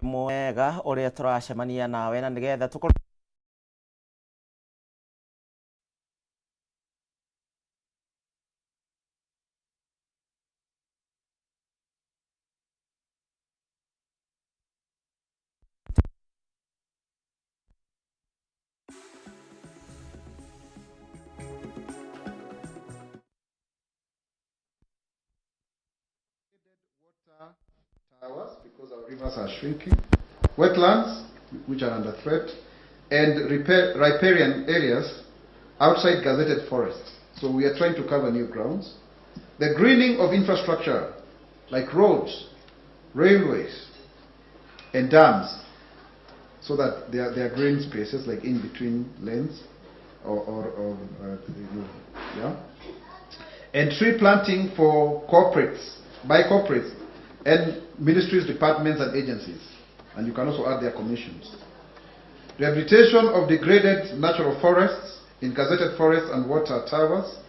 Mwega ũrĩa tũracemania nawe na nĩgetha tũkorwo Towers, because our rivers are shrinking, wetlands, which are under threat, and riparian areas outside gazetted forests. So we are trying to cover new grounds. The greening of infrastructure, like roads, railways, and dams, so that there are green spaces, like in between lanes, yeah. And tree planting for corporates, by corporates, and ministries, departments, and agencies. And you can also add their commissions. Rehabilitation of degraded natural forests in gazetted forests and water towers.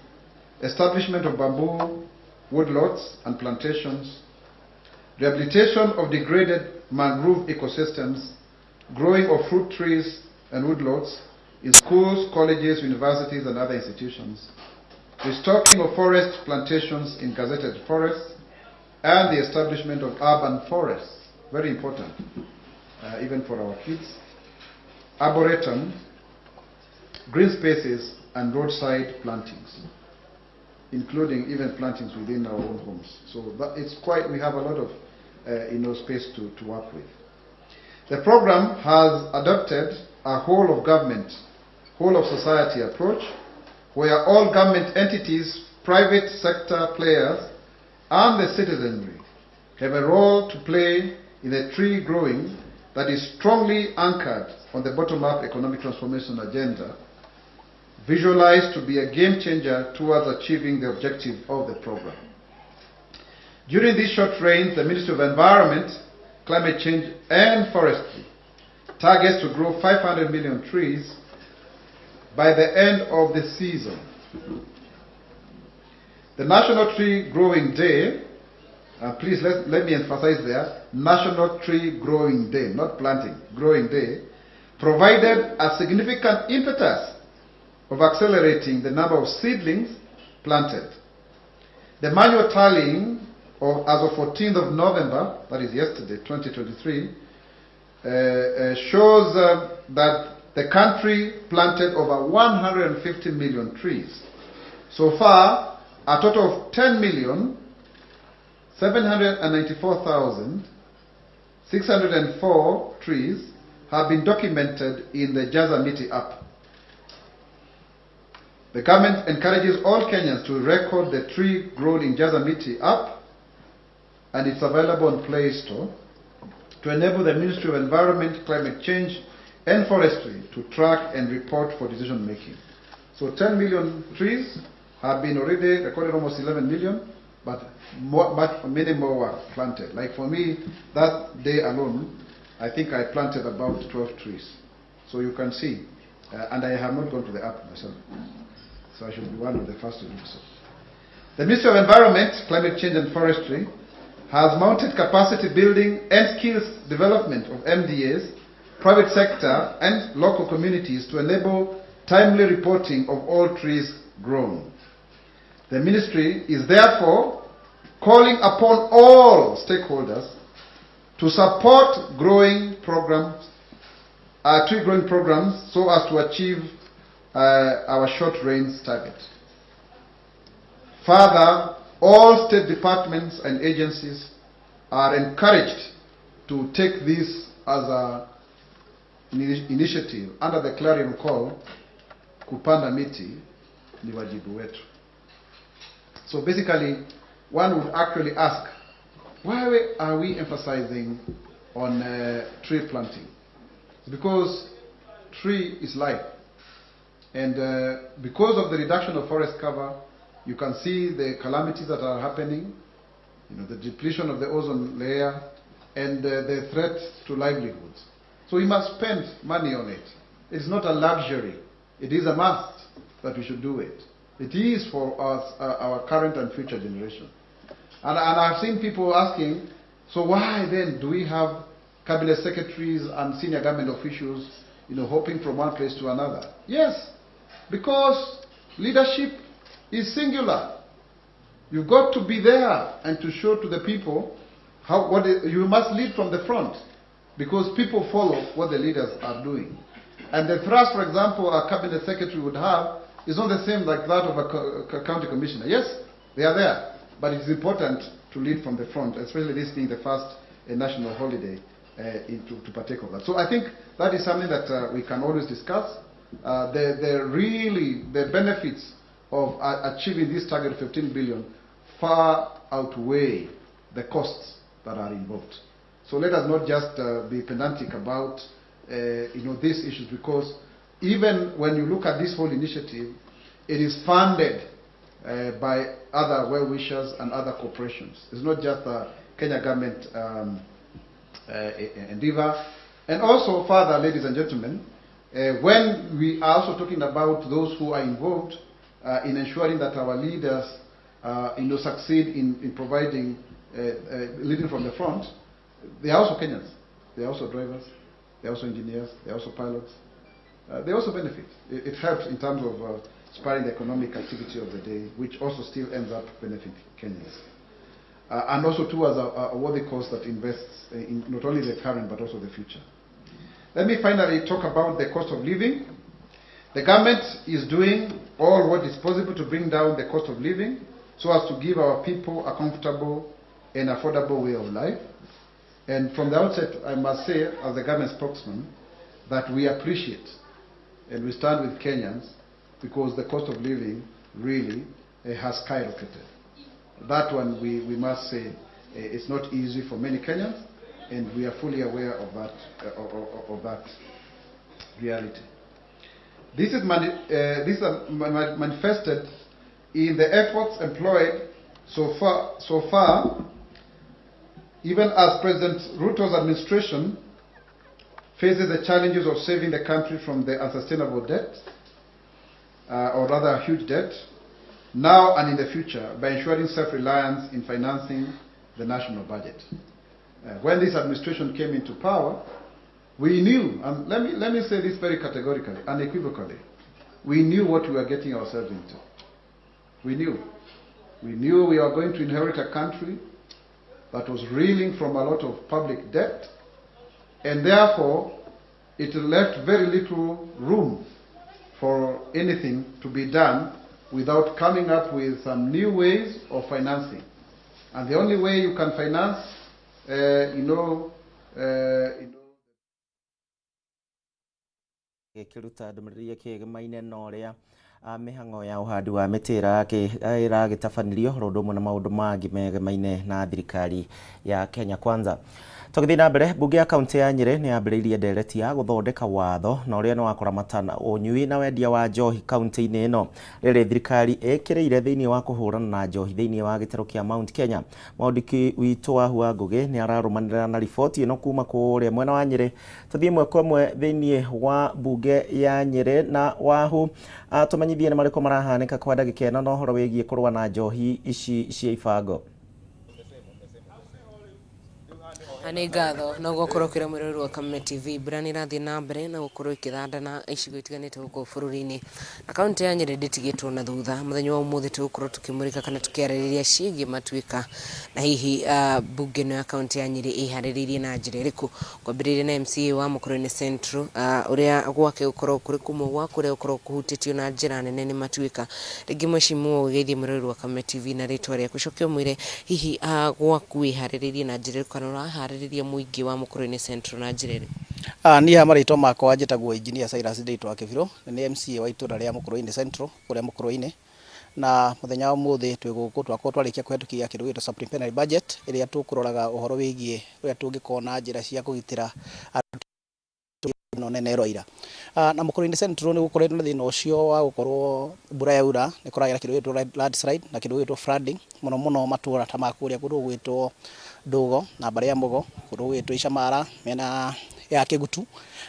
Establishment of bamboo woodlots and plantations. Rehabilitation of degraded mangrove ecosystems, growing of fruit trees and woodlots in schools, colleges, universities, and other institutions. Restocking of forest plantations in gazetted forests, and the establishment of urban forests, very important, even for our kids, arboretum, green spaces, and roadside plantings, including even plantings within our own homes. So that it's quite, we have a lot of space to work with. The program has adopted a whole of government, whole of society approach, where all government entities, private sector players, and the citizenry have a role to play in the tree growing that is strongly anchored on the bottom-up economic transformation agenda, visualized to be a game changer towards achieving the objective of the program. During these short reigns, the Ministry of Environment, Climate Change and Forestry targets to grow 500 million trees by the end of the season. The National Tree Growing Day, please let me emphasize there, National Tree Growing Day, not planting, Growing Day, provided a significant impetus of accelerating the number of seedlings planted. The manual tallying of, as of 14th of November, that is yesterday, 2023, shows that the country planted over 150 million trees. So far, a total of 10,794,604 trees have been documented in the Jaza Miti app. The government encourages all Kenyans to record the tree grown in Jaza Miti app, and it's available on Play Store, to enable the Ministry of Environment, Climate Change and Forestry to track and report for decision making. So 10 million trees have been already recorded, almost 11 million, but many more were planted. Like for me, that day alone, I think I planted about 12 trees. So you can see, and I have not gone to the app myself, so I should be one of the first to do so. The Ministry of Environment, Climate Change and Forestry has mounted capacity building and skills development of MDAs, private sector and local communities to enable timely reporting of all trees grown. The ministry is therefore calling upon all stakeholders to support growing programs, tree growing programs, so as to achieve our short-range target. Further, all state departments and agencies are encouraged to take this as an initiative under the clarion call, Kupanda miti ni wajibu wetu. So basically, one would actually ask, why are we emphasizing on tree planting? It's because tree is life. And because of the reduction of forest cover, you can see the calamities that are happening, the depletion of the ozone layer, and the threat to livelihoods. So we must spend money on it. It's not a luxury. It is a must that we should do it. It is for us, our current and future generation. And I've seen people asking, so why then do we have Cabinet secretaries and senior government officials hopping from one place to another. Yes, because leadership is singular. You've got to be there and to show to the people you must lead from the front, because people follow what the leaders are doing. And the thrust, for example, a cabinet secretary would have is not the same like that of a county commissioner. Yes, they are there, but it's important to lead from the front, especially this being the first national holiday to partake of that. So I think that is something that we can always discuss. The benefits of achieving this target of 15 billion far outweigh the costs that are involved. So let us not just be pedantic about these issues, because even when you look at this whole initiative, it is funded by other well-wishers and other corporations. It's not just a Kenya government endeavor. And also, further, ladies and gentlemen, when we are also talking about those who are involved in ensuring that our leaders succeed in leading from the front, they are also Kenyans. They are also drivers. They are also engineers. They are also pilots. They also benefit. It helps in terms of spurring the economic activity of the day, which also still ends up benefiting Kenyans. And also towards a worthy cause that invests in not only the current but also the future. Let me finally talk about the cost of living. The government is doing all what is possible to bring down the cost of living so as to give our people a comfortable and affordable way of life. And from the outset, I must say, as the government spokesman, that we appreciate and we stand with Kenyans, because the cost of living really has skyrocketed. That one, we must say, it's not easy for many Kenyans, and we are fully aware of that reality. This is manifested in the efforts employed so far, even as President Ruto's administration faces the challenges of saving the country from the unsustainable debt, or rather a huge debt, now and in the future, by ensuring self-reliance in financing the national budget. When this administration came into power, we knew, and let me say this very categorically, unequivocally, we knew what we were getting ourselves into. We knew. We knew we were going to inherit a country that was reeling from a lot of public debt, and therefore it left very little room for anything to be done without coming up with some new ways of financing. And the only way you can finance, you know, Gĩkĩruta ndũmĩrĩri ĩkĩgemaine na ũrĩa mĩhang'o ya ũhandi wa mĩtĩ ĩragĩtabanĩrio oro ũndũ ũmwe na maũndũ mangĩ megemaine na thirikari ya Kenya Kwanza. Tũgĩthiĩ na mbere, mbunge ya kaunti ya Nyĩrĩ nĩ yambĩrĩirie ndereti ya gũthondeka watho na ũrĩa nĩ wa kũramata ũnyui na wendia wa njohi kaunti-inĩ ĩno. Rĩrĩ thirikari ĩkĩrĩire thĩinĩ wa kũhũrana na njohi thĩinĩ wa gĩtarũ kĩa Mount Kenya. Mwandĩki witũ wa Hua Ngũgĩ nĩ ararũmanĩrĩra na riboti ĩno kuma kũrĩa mwena wa Nyĩrĩ. Tũthiĩ ĩmwe kwa ĩmwe thĩinĩ wa mbunge ya Nyĩrĩ na Wahu tũmenyithie nĩ marĩkũ marahanĩka kwa ndagĩka ĩno na ũhoro wĩgiĩ kũrũa na njohi ici cia ibango. Nĩ ngatho no gũkorwo kwĩra mwĩroreri wa Kameme TV mbura nĩ ĩrathiĩ na mbere na gũkorwo ĩkĩthanda icigo itiganĩte gũkũ bũrũri-inĩ na kaunti ya Nyĩrĩ ndĩtigĩtwo na thutha. Mũthenya wa ũmũthĩ tũgũkorwo tũkĩmũrĩka kana tũkĩarĩrĩria ciĩgiĩ matuĩka na hihi mbunge ĩno ya kaunti ya Nyĩrĩ ĩharĩrĩirie na njĩra ĩrĩkũ. Kwambĩrĩria na MCA wa Mũkũrũinĩ Central, ũrĩa gwake gũkorwo kũrĩ kũmwe gwa kũrĩa gũkorwo kũhutĩtio na njĩra nene nĩ matuĩka. Rĩngĩ mheshimiwa ũgeithie mwĩroreri wa Kameme TV na rĩtwa rĩaku, ũcoke ũmwĩre hihi gwaku wĩharĩrĩirie na njĩra ĩrĩkũ kana ũraharĩrĩria mũingĩ wa Mũkũrũinĩ Central na njĩra ĩrĩkũ? Niĩ ha marĩtwa makwa njĩtagwo Engineer Cyrus Ndĩitũ wa Kĩbirũ, nĩ MCA wa itũra rĩa Mũkũrũinĩ Central kũrĩa Mũkũrũinĩ, na mũthenya wa ũmũthĩ twĩ gũkũ twakorwo twarĩkia kũhetũkia kĩndũ gĩgwĩtwo supplementary budget ĩrĩa tũkũroraga ũhoro wĩgiĩ ũrĩa tũngĩkorwo na njĩra cia kũgitĩra andũ ĩno nene ĩroira. Na Mũkũrũinĩ Central nĩ gũkoretwo na thĩna ũcio wa gũkorwo mbura yaura nĩ kũragĩa na kĩndũ gĩgwĩtwo landslide na kĩndũ gĩgwĩtwo flooding mũno mũno matũra ta ma kũrĩa kũndũ gũgwĩtwo Ndũgo na Mbarĩ ya Mũgo, kũndũ gũgwĩtwo Icamara mĩena ya Kĩgutu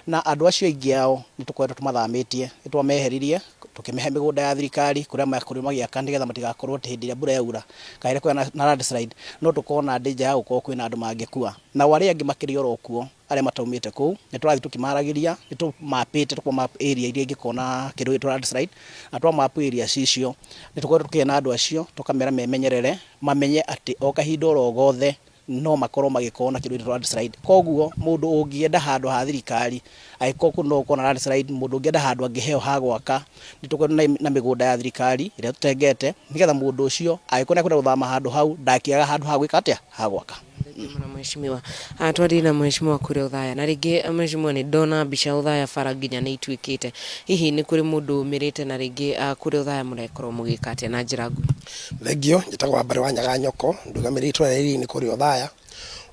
Na andũ acio aingĩ ao nĩ tũkoretwo tũmathamĩtie, nĩ twameheririe tũkĩmehe mĩgũnda ya thirikari kũrĩa makorirwo magĩaka nĩgetha matigakorwo atĩ hĩndĩ ĩrĩa mbura yaura kana ĩrĩa kwĩna na landslide no tũkorwo na danger ya gũkorwo kwĩna andũ mangĩkua. Nao arĩa angĩ makĩrĩ oro kuo arĩa mataumĩte kũu nĩ tũrathiĩ tũkĩmaragĩria, nĩ tũmapĩte tũka map area iria ingĩkorwo na kĩndũ gĩgwĩtwo landslide, na twa map area icio nĩ tũkoretwo tũkĩaria na andũ acio tũkamera memenyerere, mamenye atĩ o kahinda oro gothe no makorwo magĩkorwo na kĩndũ gĩgwĩtwo landslide. Koguo mũndũ ũngĩenda handũ ha thirikari angĩkorwo kũu no gũkorwo na landslide, mũndũ ũngĩenda handũ angĩheo ha gwaka, nĩ tũkoretwo na mĩgũnda ya thirikari ĩrĩa tũtengete nĩgetha mũndũ ũcio angĩkorwo nĩ ekwenda gũthama handũ hau ndangĩaga handũ ha gwĩka atĩa, ha gwaka. Thengiũ mũno mheshimiwa. Twarie na mheshimiwa kũrĩa Othaya na rĩngĩ mheshimiwa nĩ ndona mbica Othaya bara nginya nĩ ituĩkĩte. Hihi nĩ kũrĩ mũndũ ũmĩrĩte na rĩngĩ kũrĩa Othaya mũrekorwo mũgĩka atĩa na njĩra nguhĩ? Thengiũ, njĩtagwo Wambare wa Nyaga Nyoko, ndũgamĩrĩire itũra rĩa Iriainĩ kũrĩa Othaya.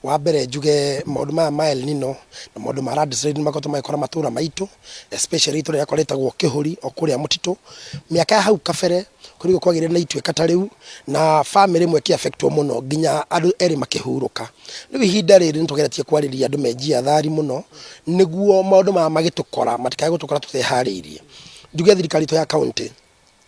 Wa mbere njuge maũndũ maya ma El Nino na maũndũ ma landslide nĩ makoretwo magĩkora matũra maitũ especially itũra rĩakwa rĩtagwo Kĩhũri o kũrĩa mũtitũ. Mĩaka ya hau kabere kũrĩ kwagĩire na ituĩka ta rĩu na bamĩrĩ ĩmwe ĩkĩ affect wo mũno nginya andũ erĩ makĩhurũka. Rĩu ihinda rĩrĩ nĩ tũgeretie kwarĩria andũ mejiathari mũno nĩguo maũndũ maya magĩtũkora matikae gũtũkora tũteharĩirie. Njuge thirikari itũ ya county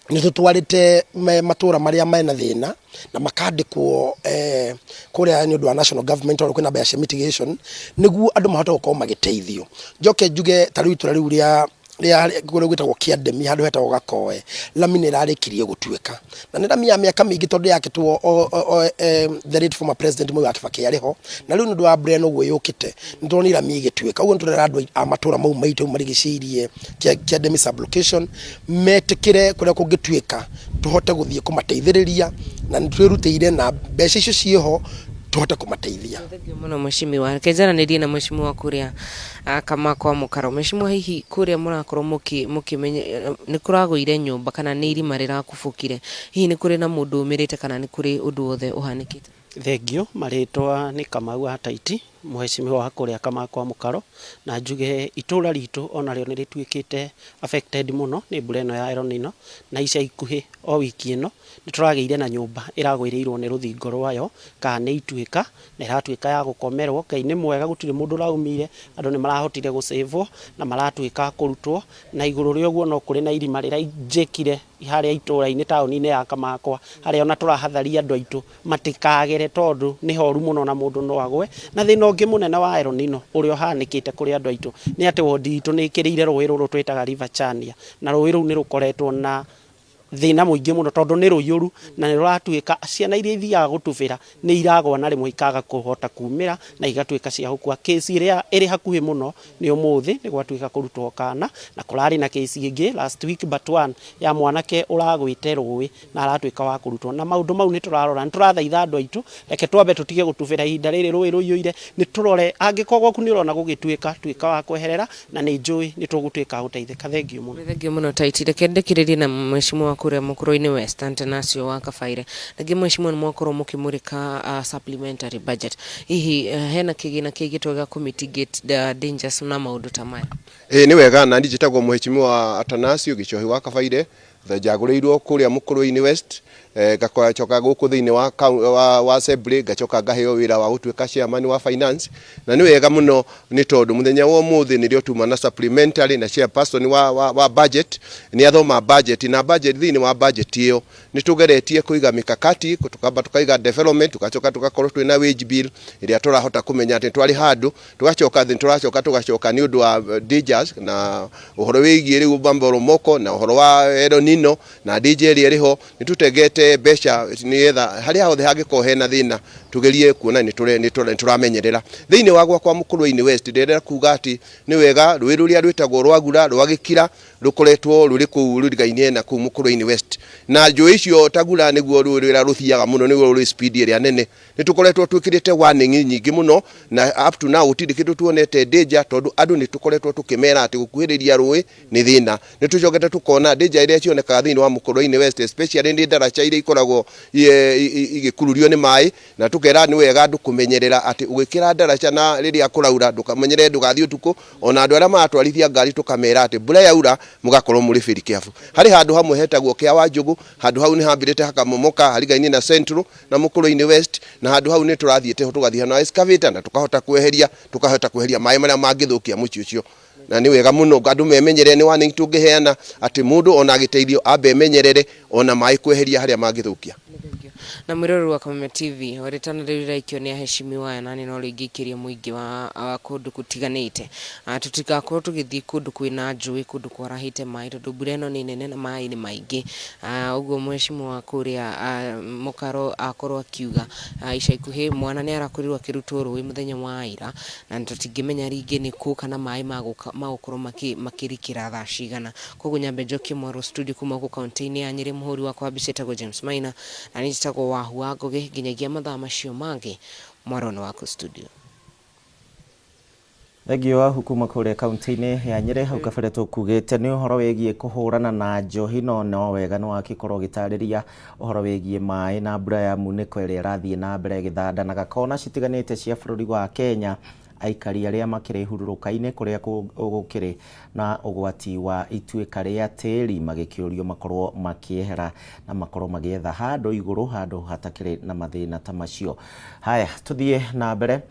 nĩ tũtwarĩte matũra marĩa mena thĩna na makandĩkwo eh, kũrĩa nĩ ũndũ wa national government tondũ kwĩna mbeca cia mitigation nĩguo andũ mahote gũkorwo magĩteithio. Njoke njuge ta rĩu itũra rĩu rĩa rĩa kũrĩa gwĩtagwo Kĩandemi handũ hetagwo Gakoe lami nĩ ĩrarĩkirie gũtuĩka na nĩ lami ya mĩaka mĩingĩ tondũ yakĩtwo the late former president Mwai wa Kibaki arĩ ho na rĩu nĩ ũndũ wa mbura ĩno ũguo yũkĩte nĩ tũronire lami ĩgĩtuĩka ũguo nĩ tũrera andũ a matũra mau maitũ marigicĩirie Kĩandemi sub location metĩkĩre kũrĩa kũngĩtuĩka tũhote gũthiĩ kũmateithĩrĩria na nĩ twĩrutĩire na mbeca icio ciĩho tũhote kũmateithia. Thengiũ mũno mheshimiwa. Reke njaranĩrie na mheshimiwa kũrĩa Kamakwa Mũkaro. Mheshimiwa hihi kũrĩa mũrakorwo mũkĩmenya nĩ kũragũire nyũmba kana nĩ irima rĩrakubũkire, hihi nĩ kũrĩ na mũndũ ũmĩrĩte kana nĩ kũrĩ ũndũ wothe ũhanĩkĩte? Thengiũ, marĩtwa nĩ Kamau wa Taiti, mũhecimiwa wa kũrĩa Kamakwa Mũkaro, na njuge itũra ritũ onarĩo nĩ rĩtuĩkĩte affected mũno nĩ mbura ĩno ya El Nino, na ica ikuhĩ o wiki ĩno nĩ tũragĩire na nyũmba ĩragwĩrĩirwo nĩ rũthingo rwayo kana nĩ ituĩka, na ĩratuĩka ya gũkomerwo. Ngai nĩ mwega gũtirĩ mũndũ ũraumire, andũ nĩ marahotire gũ save wo na maratuĩka a kũrutwo, na igũrũ rĩa ũguo no kũrĩ na irima rĩrainjĩkire harĩa itũra-inĩ taũni-inĩ ya Kamakwa, harĩa ona tũrahatharia andũ aitũ matikagere tondũ nĩ horu mũno na mũndũ no agwe. Na thĩna ũngĩ mũnene wa El Nino ũrĩa ũhanĩkĩte kũrĩ andũ aitũ nĩ atĩ wondi itũ nĩ ĩkĩrĩire rũĩ rũrũ twĩtaga River Chania, na rũĩ rũu nĩ rũkoretwo na thĩna mũingĩ mũno tondũ nĩ rũiyũru na nĩ rũratuĩka ciana iria ithiaga gũtubĩra nĩ iragwa na rĩmwe ikaga kũhota kumĩra na igatuĩka cia gũkua. Case ĩrĩa ĩrĩ hakuhĩ mũno nĩ ũmũthĩ nĩ gwatuĩka kũrutwo kana na kũrarĩ na case ĩngĩ last week but one ya mwanake ũragwĩte rũĩ na aratuĩka wa kũrutwo. Na maũndũ mau nĩ tũrarora, nĩ tũrathaitha andũ aitũ reke twambe tũtige gũtubĩra ihinda rĩrĩ rũĩ rũiyũire, nĩ tũrore angĩkorwo gwaku nĩ ũrona gũgĩtuĩka, tuĩka wa kweherera na nĩ njũĩ nĩ tũgũtuĩka a gũteithĩka. Thengiũ mũno. Thengiũ mũno Taiti. Reke ndĩkĩrĩrie na mheshimiwa kũrĩa Mũkũrwe-inĩ West, Antanasio wa Kabaire. Rĩngĩ mheshimiwa nĩ mwakorwo mũkĩmũrĩka supplementary budget. Hihi hena kĩgĩna kĩigĩtwo gĩa kũ mitigate dangers na maũndũ ta maya? Ĩĩ nĩ wega, nani njĩtagwo mheshimiwa Atanasio Gĩchohi wa Kabaire, Njagũrĩirwo kũrĩa Mũkũrwe-inĩ West, ngacoka gũkũ thĩinĩ wa, wa, wa assembly ngacoka ngaheo wĩra wa gũtuĩka chairman wa finance, na nĩ wega mũno nĩ tondũ mũthenya wa ũmũthĩ nĩrĩo tuma na supplementary na chairperson wa, wa, wa budget nĩ athoma budget na budget thĩinĩ wa budget ĩyo nĩ tũgeretie kũiga mikakati tukamba tukaiga development tugacoka tugakorwo twĩna wage bill ĩrĩa tũrahota kũmenya atĩ twarĩ handũ tugacoka thĩ tũracoka tũgacoka nĩ ũndũ wa dangers na ũhoro wĩgiĩ rĩu maporomoko na ũhoro wa El Nino na danger ĩrĩa ĩrĩ ho nĩ tũtengete mbeca nĩgetha harĩa hothe hangĩkorwo hena thĩna tugerie kuona nĩ tũramenyerera. Thĩinĩ wa gwakwa Mũkũrwe-inĩ West ndĩrenda kuga atĩ nĩ wega rũĩ rũrĩa rwĩtagwo Rwagura rwa Gĩkira rũkoretwo rũrĩ kũu rũrigainie na kũu Mũkũrwe-inĩ West na njũĩ icio Tagura nĩguo rũĩ rũrĩa rũthiaga mũno nĩguo rwĩ speed ĩrĩa nene. Nĩ tũkoretwo twĩkĩrĩte warning nyingĩ mũno na up to now gũtirĩ kĩndũ tuonete danger tondũ andũ nĩ tũkoretwo tũkĩmera atĩ gũkuhĩrĩria rũĩ nĩ thĩna. Nĩ tũcokete tũkona danger ĩrĩa cionekaga thĩinĩ wa Mũkũrwe-inĩ West especially nĩ ndaraca iria ikoragwo igĩkururio nĩ maĩ na tũkera nĩ wega andũ kũmenyerera atĩ ũgĩkĩra ndaraca na rĩrĩa kũraura ndũkamenyerere ndũgathiĩ ũtukũ ona andũ arĩa maratwarithia ngari tũkamera atĩ mbura yaura mũgakorwo mũrĩ very careful. Harĩ handũ hamwe hetagwo Kĩa wa Njũgũ, handũ hau nĩ hambĩrĩte hakamomoka harigainie na Central na Mũkũrwe-inĩ West na handũ hau nĩ tũrathiĩte ho tũgathiĩ na excavator na tũkahota kweheria tũkahota kweheria maĩ marĩa mangĩthũkia mũciĩ ũcio. Na nĩ wega mũno andũ memenyerere, nĩ warning tũngĩheana atĩ mũndũ ona agĩteithio ambe emenyerere ona maĩ kweheria harĩa mangĩthũkia. Na mwĩroreri wa Kameme TV rĩtana rĩu rĩraikio nĩ aheshimiwa aya nani no rĩngĩikĩria mũingĩ wa kũndũ gũtiganĩte, tũtigakorwo tũgĩthiĩ kũndũ kwĩna njũĩ, kũndũ kwarahĩte maĩ, tondũ mbura ĩno nĩ nene na maĩ nĩ maingĩ. Ũguo mheshimiwa wa kũrĩa Mũkaro akorwo akiuga ica ikuhĩ mwana nĩ arakorirwo akĩrutwo rũĩ mũthenya wa ira, na tũtingĩmenya rĩngĩ nĩ kũ kana maĩ magũkorwo makĩrikĩra thaa cigana. Koguo nyambe njokie mwaro studio kuma gũkũ kaunti-inĩ ya Nyĩrĩ, mũhũri wakwa wa mbica etagwo James Maina, na niĩ njĩtagwo Wahu wa Ngũgĩ. Nginyagia mathaa macio mangĩ, mwaro nĩ waku studio. Thengio Wahu kuma kũrĩa kaunti-inĩ ya Nyĩrĩ. Hau kabere tũkugĩte nĩ ũhoro wĩgiĩ kũhũrana na njohi, no wega nĩ wakĩkorwo ũgĩtarĩria ũhoro wĩgiĩ maĩ na mbura ya munĩko ĩrĩa ĩrathiĩ na mbere ĩgĩthandanaga kona citiganĩte cia bũrũri wa Kenya. Aikari arĩa makĩrĩ hurũrũka-inĩ kũrĩa gũkĩrĩ na ũgwati wa ituĩka rĩa tĩri magĩkĩũrio makorwo makĩehera na makorwo magĩetha handũ igũrũ, handũ hatakĩrĩ na mathĩna ta macio. Haya, tũthiĩ na mbere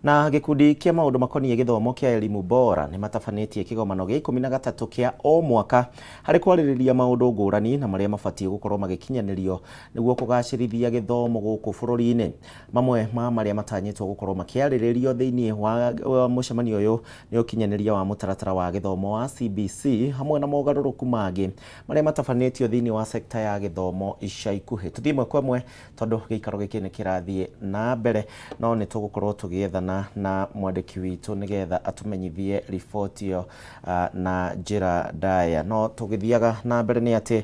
na gĩkundi kĩa maũndũ makoniĩ gĩthomo kĩa Elimu Bora nĩ matabanĩtie kĩgomano gĩa 13 kĩa o mwaka harĩ kwarĩrĩria maũndũ ngũrani na marĩa mabatiĩ gũkorwo magĩkinyanĩrio nĩguo kũgacĩrithia gĩthomo gũkũ bũrũri-inĩ. Mamwe ma marĩa matanyĩtwo gũkorwo makĩarĩrĩrio thĩinĩ wa mũcemanio ũyũ nĩ ũkinyanĩria wa mũtaratara wa gĩthomo wa CBC hamwe na mogarũrũku mangĩ marĩa matabanĩtio thĩinĩ wa sekta ya gĩthomo ica ikuhĩ. Tũthiĩ ĩmwe kwa ĩmwe tondũ gĩikaro gĩkĩ nĩ kĩrathiĩ na mbere, no nĩ tũgũkorwo tũgĩethana na mwandĩki witũ nĩgetha atũmenyithie riboti ĩyo na njĩra ndaya. No tũgĩthiaga na mbere nĩ atĩ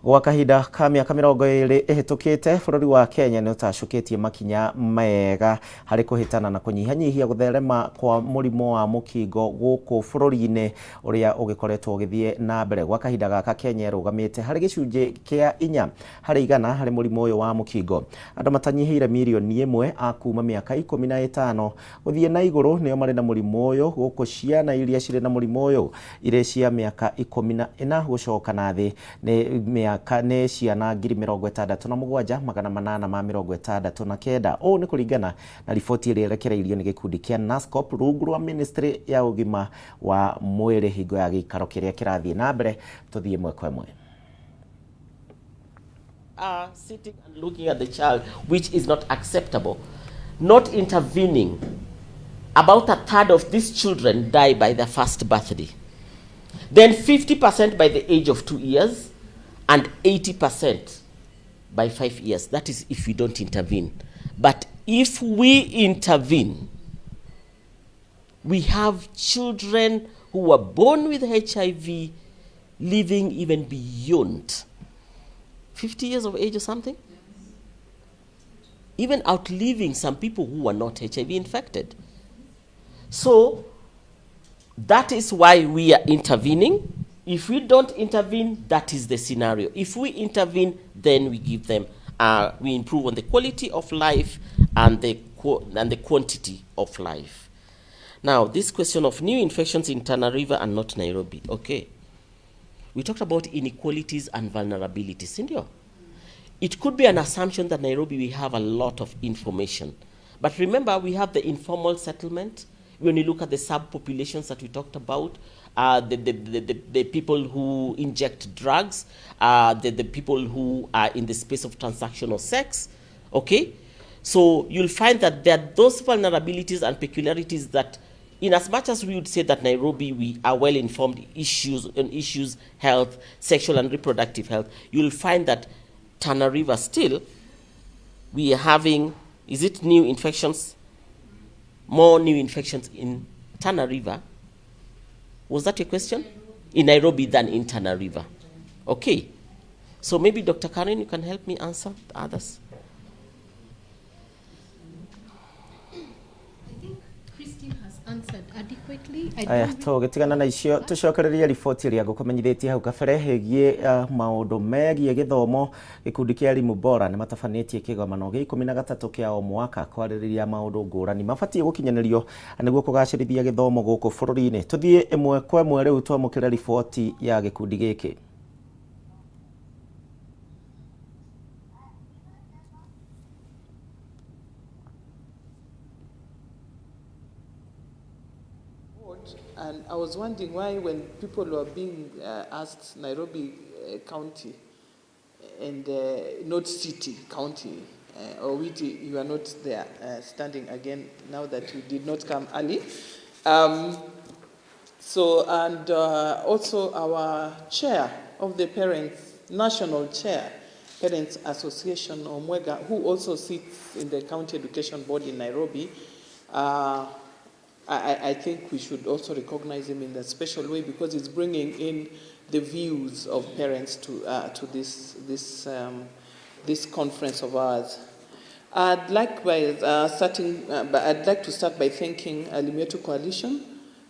gwa kahinda ka mĩaka 20 ĩhĩtũkĩte, bũrũri wa Kenya nĩ ũtacũkĩtie makinya mega harĩ kũhĩtana na kũnyihanyihia gũtherema kwa mũrimũ wa mũkingo gũkũ bũrũri-inĩ ũrĩa ũgĩkoretwo ũgĩthiĩ na mbere. Gwa kahinda gaka Kenya ĩrũgamĩte harĩ gĩcunjĩ kĩa 4 harĩ 100 harĩ mũrimũ ũyũ wa mũkingo. Andũ matanyihĩire mirioni 1 a kuma mĩaka 15 gũthiĩ na igũrũ nĩo marĩ na mũrimũ ũyũ, gũkũ ciana iria cirĩ na mũrimũ ũyũ irĩ cia mĩaka 14 gũcoka na thĩ nĩ mĩaka nĩ ciana 67,869. Ũũ nĩ kũringana na riboti ĩrĩa ĩrekereirio nĩ gĩkundi kĩa NASCOP rungu rwa ministry ya ũgima wa mwĩrĩ hingo ya gĩikaro kĩrĩa kĩrathiĩ na mbere. Tũthiĩ ĩmwe kwa ĩmwe. Are sitting and looking at the child, which is not acceptable. Not intervening. About a third of these children die by their first birthday. Then 50% by the age of 2 years and 80% by 5 years. That is if we don't intervene. But if we intervene, we have children who were born with HIV living even beyond 50 years of age or something, even outliving some people who were not HIV infected. So that is why we are intervening. If we don't intervene, that is the scenario. If we intervene, then we give them, we improve on the quality of life and the quantity of life. Now, this question of new infections in Tana River and not Nairobi, okay. We talked about inequalities and vulnerabilities, India. It could be an assumption that Nairobi, we have a lot of information. But remember, we have the informal settlement. When you look at the subpopulations that we talked about, the people who inject drugs, the people who are in the space of transactional sex, okay? So you'll find that there are those vulnerabilities and peculiarities that, in as much as we would say that Nairobi, we are well-informed issues on issues, health, sexual and reproductive health, you'll find that Tana River still, we are having, is it new infections? More new infections in Tana River. Was that your question? In Nairobi than in Tana River. Okay. So maybe Dr. Karen, you can help me answer the others. Aya, tũgĩtigana na icio tũcokererie riboti ĩrĩa ngũkũmenyithĩtie hau kabere ĩgiĩ maũndũ megiĩ gĩthomo. Gĩkundi kĩa Elimu Bora nĩ matabanĩtie kĩgomano gĩa 13 kĩa o mwaka kwarĩrĩria maũndũ ngũrani mabatiĩ gũkinyanĩrio nĩguo kũgacĩrithia gĩthomo gũkũ bũrũri-inĩ. Tũthiĩ ĩmwe kwa ĩmwe rĩu twamũkĩre riboti ya gĩkundi gĩkĩ. And I was wondering why when people were being asked Nairobi County and not city, county, Owiti, you are not there standing again now that you did not come early. And also our chair of the parents, national chair, Parents Association Omwega, who also sits in the County Education Board in Nairobi. I think we should also recognize him in a special way because he's bringing in the views of parents to this conference of ours. I'd like to start by thanking Elimu Yetu Coalition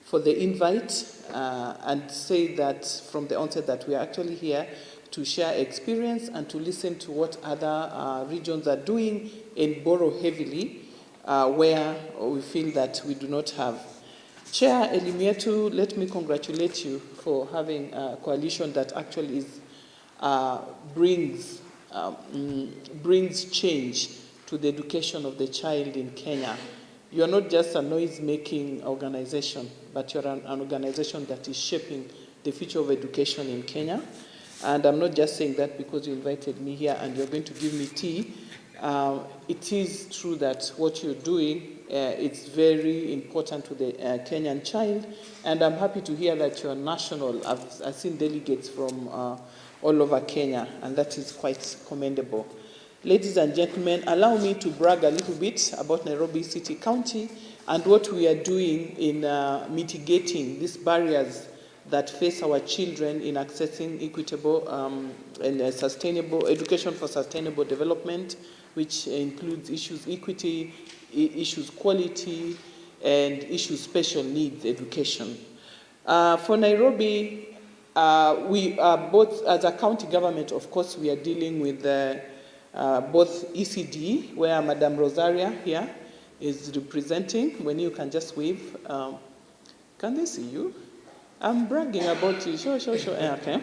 for the invite and say that from the onset that we are actually here to share experience and to listen to what other regions are doing and borrow heavily where we feel that we do not have. Chair Elimu Yetu, let me congratulate you for having a coalition that actually brings change to the education of the child in Kenya. You are not just a noise-making organization, but you're an organization that is shaping the future of education in Kenya. And I'm not just saying that because you invited me here and you're going to give me tea. It is true that what you're doing, it's very important to the Kenyan child. And I'm happy to hear that you're national. I've seen delegates from all over Kenya, and that is quite commendable. Ladies and gentlemen, allow me to brag a little bit about Nairobi City County and what we are doing in mitigating these barriers that face our children in accessing equitable and sustainable education for sustainable development, which includes issues equity, issues quality, and issues special needs education. For Nairobi, we are both, as a county government, of course, we are dealing with both ECD, where Madame Rosaria here is representing. When you can just wave. Can they see you? I'm bragging about you. Sure. Okay.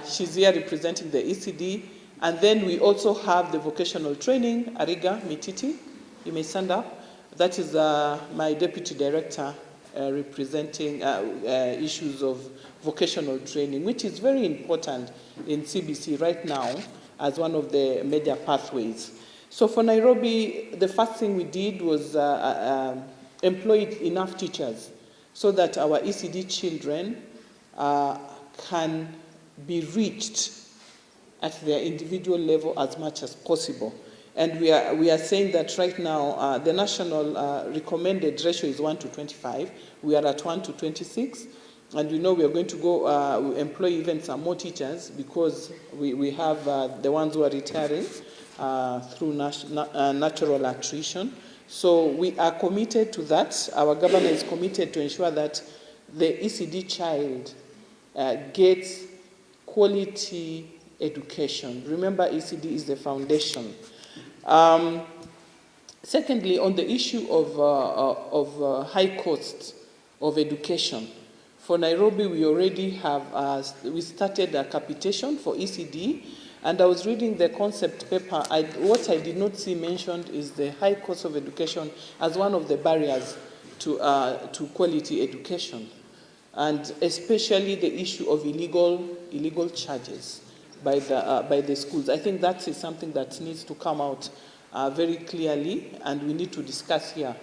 She's here representing the ECD. And then we also have the vocational training, Ariga Mititi. You may stand up. That is my deputy director representing issues of vocational training, which is very important in CBC right now as one of the major pathways. So for Nairobi, the first thing we did was employ enough teachers so that our ECD children can be reached at their individual level as much as possible. And we are saying that right now the national recommended ratio is 1 to 25. We are at 1 to 26. And we know we are going to go we employ even some more teachers because we have the ones who are retiring through natural attrition. So we are committed to that. Our governor is committed to ensure that the ECD child gets quality education. Remember, ECD is the foundation. Secondly, on the issue of high cost of education, for Nairobi, we already have, we started a capitation for ECD, and I was reading the concept paper. What I did not see mentioned is the high cost of education as one of the barriers to quality education, and especially the issue of illegal charges by the schools. I think that is something that needs to come out very clearly, and we need to discuss here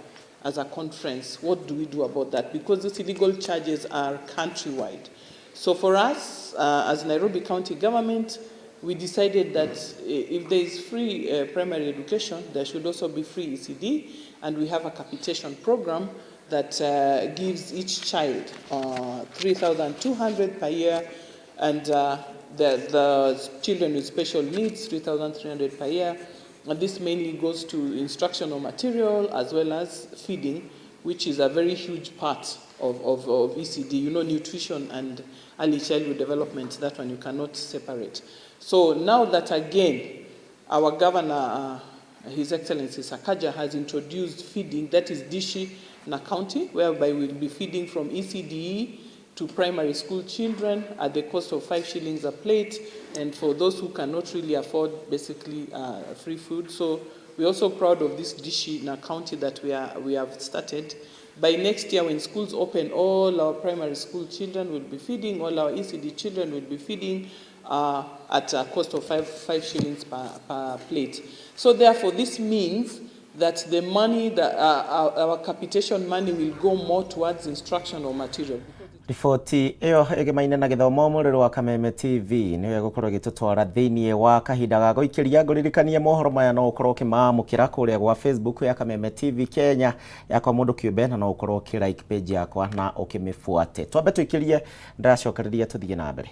as a conference, what do we do about that? Because these illegal charges are countrywide. So for us, as Nairobi County government, we decided that if there is free primary education, there should also be free ECD, and we have a capitation program that gives each child 3,200 per year, and the children with special needs, 3,300 per year. And this mainly goes to instructional material as well as feeding, which is a very huge part of ECD. Nutrition and early childhood development, that one you cannot separate. So now that again, our governor, His Excellency Sakaja, has introduced feeding, that is Dishi na County, whereby we'll be feeding from ECDE to primary school children at the cost of 5 shillings a plate, and for those who cannot really afford, basically free food. So we're also proud of this Dishi na County that we have started. By next year, when schools open, all our primary school children will be feeding, all our ECD children will be feeding at a cost of 5 shillings per plate. So therefore, this means that the money, that our capitation money will go more towards instructional material. Riboti ĩyo ĩgemaine na gĩthomo mũrĩrĩ wa Kameme TV nĩyo ĩgũkorwo ĩgĩtũtwara thĩiniĩ wa kahinda ga gũikĩria. Ngũririkanie mohoro maya no ũkorwo ũkĩmamũkĩra kũrĩa gwa Facebook ya Kameme TV Kenya, yakwa mũndũ kĩũmbe, na no ũkorwo ũkĩ like page yakwa na ũkĩmĩbuate. Twambe tũikĩrie, ndĩracokereria tũthiĩ na mbere.